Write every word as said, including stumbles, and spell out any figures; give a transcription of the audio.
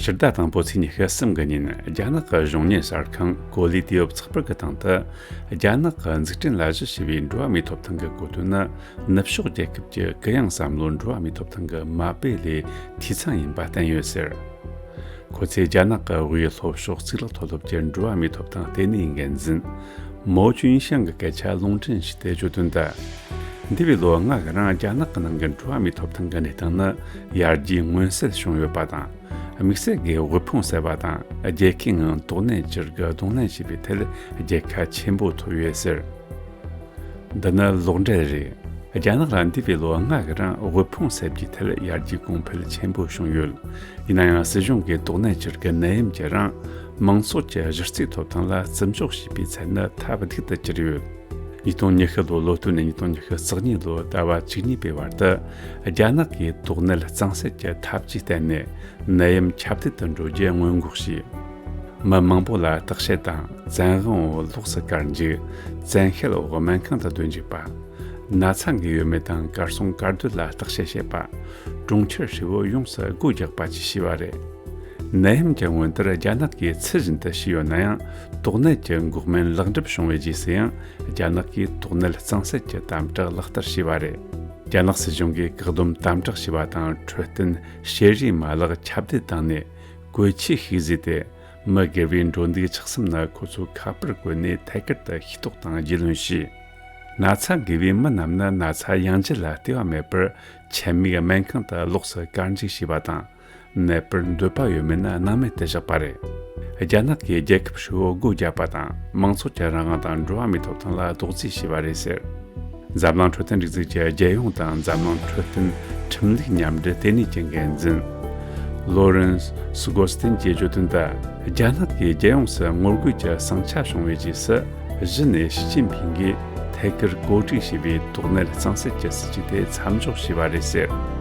སྤྱི་ཟླ་དང་པོ་ཚེས་ཉི་ཤུ་གསུམ་གི་ཉིན། རྒྱ་ནག་གི་གཞུང་གཉེར་གསར་ཁང་ཀོ་ལི་ཏི་ཡོབ་ཚགས་པར་གྱི་སྟེང་དུ། རྒྱ་ནག་གི་འཛུགས་སྐྲུན་ལ་གཞི་བྱས་པའི་འགྲོ་བ་མིའི་ཐོབ་ཐང་གི་གོ་དོན་ནི། ནུབ་ཕྱོགས་རྒྱལ་ཁབ་ཀྱི་གུ་ཡངས་བསམ་བློ་འགྲོ་བ་མིའི་ཐོབ་ཐང་གི་མ་དཔེ་ལས་འཐུས་ཚང་ཡིན་པ་བསྟན་ཡོད་ཟེར། ཁོ་ཚོས་རྒྱ་ནག་གི་དབུས་ལྷོ་ཕྱོགས་གཙུག་ལག་མཐོ་སློབ་ཀྱི་འགྲོ་བ་མིའི་ཐོབ་ཐང་ལྟེ་གནས་འགན་འཛིན་མོ་ཅུན་ཤང་གི་སྐད་ཆ་ལུང་འདྲེན་བྱས་ཏེ་བརྗོད་དོན་དུ། འདས་པའི་ལོ་ལྔ་གི་རིང་རྒྱ་ནག་གི་ནང་གི་འགྲོ་བ་མིའི་ཐོབ་ཐང་གི་གནས་སྟངས་ནི་ཡར་རྒྱས་མངོན་གསལ་བྱུང་ཡོད་པ་དང་། དམིགས་བསལ་གྱི་དབུལ་ཕོངས་སེལ་བ་དང་། རྒྱལ་ཁའི་ངང་དོགས་གནད་བཅུར་གྱི་གདོང་ལེན་བྱས་པའི་ཐད་རྒྱལ་ཁ་ཆེན་པོ་ཐོབ་ཡོད་ཟེར། འདི་ནི་ལོག་འགྲེལ་རེད། རྒྱ་ནག་ལ་འདས་པའི་ལོ་ལྔ་གི་རིང་དབུལ་ཕོངས་སེལ་རྒྱུའི་ཐད་ཡར་རྒྱས་གོང་འཕེལ་ཆེན་པོ་བྱུང་ཡོད། ཡིན་ན་ཡང་། སྲིད་གཞུང་གིས་དོགས་གནད་བཅུར་གྱི་ནད་ཡམས་ཀྱི་རིང་། མང་ཚོགས་ཀྱི་གཞི་རྩའི་ཐོབ་ཐང་ལ་བརྩི་འཇོག་བྱས་པའི་ཚད་ནི་ཐབས་སྡུག་ཏུ་གྱུར་ཡོད། ཉིས་སྟོང་ཉི་ཤུ་ལོའི་ལོ་སྟོད་ནས་ཉིས་སྟོང་ཉི་ཤུ་རྩ་གཉིས་ལོའི་ཟླ་བ་བཅུ་གཉིས་པའི་བར་དུ། རྒྱ་ནག་གིས་དོགས་གནད་གཙང་སེལ་གྱི་ཐབས་ཇུས་བསྟན་ནས། ནད་ཡམས་ཁྱབ་གདལ་དུ་འགྲོ་རྒྱུ་སྔོན་འགོག་བྱས། མི་མང་པོ་ལ་བརྟག་དཔྱད་དང་། བཙན་དབང་འོག་ལོགས་སུ་བཀར་འཇུག་བཙན་ཤེད་འོག་སྨན་ཁང་དུ་སྡོད་འཇུག་པ། ན་ཚ་འགོས་ཡོད་མེད་དང་གར་སོང་གར་སྡོད་ལ་བརྟག་དཔྱད་བྱེད་པ། གྲོང་ཁྱེར་ཧྲིལ་བོ་ཡོངས་སུ་སྒོ་རྒྱག་པ་བཅས་བྱས་པ་རེད། ནད་ཡམས་ཀྱི་སྔོན་དུ་རྒྱ་ནག་གིས་ཚུལ་བཞིན་དུ་བྱས་ཡོད་ན་ཡང་། དོགས་གནད་ཀྱི་འགོག་སྨན་ལེགས་འགྲུབ་བྱུང་བའི་རྗེས་སུ་ཡང་། རྒྱ་ནག་གིས་དོགས་གནད་གཙང་སེལ་གྱི་དམ་དྲག་ལག་བསྟར་བྱས་པ་རེད། རྒྱ་ནག་སྲིད་གཞུང་གིས་བཀག་སྡོམ་དམ་དྲག་བྱས་པ་དང་། འཕྲོད་བསྟེན་ཤེས་རིག་མ་ལག་ཁྱབ་གདལ་བཏང་ནས། བཀོལ་ཆས་ཤིག་བཟོས་ཏེ། མི་སྒེར་བའི་འགྲོ་འདུག་ཆགས་སེམས་ནི་ཁོ་ཚོས་ཁ་པར་བཀོལ་ནས་ཐད་ཀར་དུ་ཤེས་རྟོགས་དང་རྒྱུས་ལོན་བྱས། ན་ཚ་འགོས་པའི་མི་རྣམས་ནི་ན་ཚ་ཡང་ལྗིད་ལ་ལྟོས་པ་མེད་པར་ཆེད་དམིགས་སྨན་ཁང་དུ་ལོགས་སུ་བཀར་འཇུག་བྱས་པ་དང་། ནད་པར་འདོད་པ་ཡོད་མེད་ནི་སྣང་མེད་དུ་བཞག་པ་རེད། རྒྱ་ནག་གིས་རྒྱལ་ཁབ་ཧྲིལ་བོ་སྒོ་བརྒྱབ་པ་དང་། མང་ཚོགས་ཀྱི་རང་དབང་དང་འགྲོ་བ་མིའི་ཐོབ་ཐང་ལ་རྡོག་རྫིས་བྱས་པ་རེད་ཟེར། འཛམ་གླིང་འཕྲོད་བསྟེན་སྒྲིག་འཛུགས་ཀྱི་རྒྱལ་ཡོངས་དང་འཛམ་གླིང་འཕྲོད་བསྟེན་ཁྲིམས་ལུགས་མཉམ་འབྲེལ་ལྟེ་གནས་ཀྱི་འགན་འཛིན། ལོ་རེན་སི་གོ་སྟིན་གྱིས་བརྗོད་དོན་དུ། རྒྱ་ནག་གིས་རྒྱལ་ཡོངས་སུ་ངོ་རྒོལ་གྱི་ཟིང་ཆ་བྱུང་བའི་རྗེས་སུ། གཞི་ནས་ཞི་ཅིན་ཕིང་གིས་ཐད་ཀར་བཀོད་སྒྲིག་བྱས་པའི་དོགས་གནད་གཙང་སེལ་གྱི་སྲིད་ཇུས་དེ་མཚམས་འཇོག་བྱས་པ་རེད་ཟེར།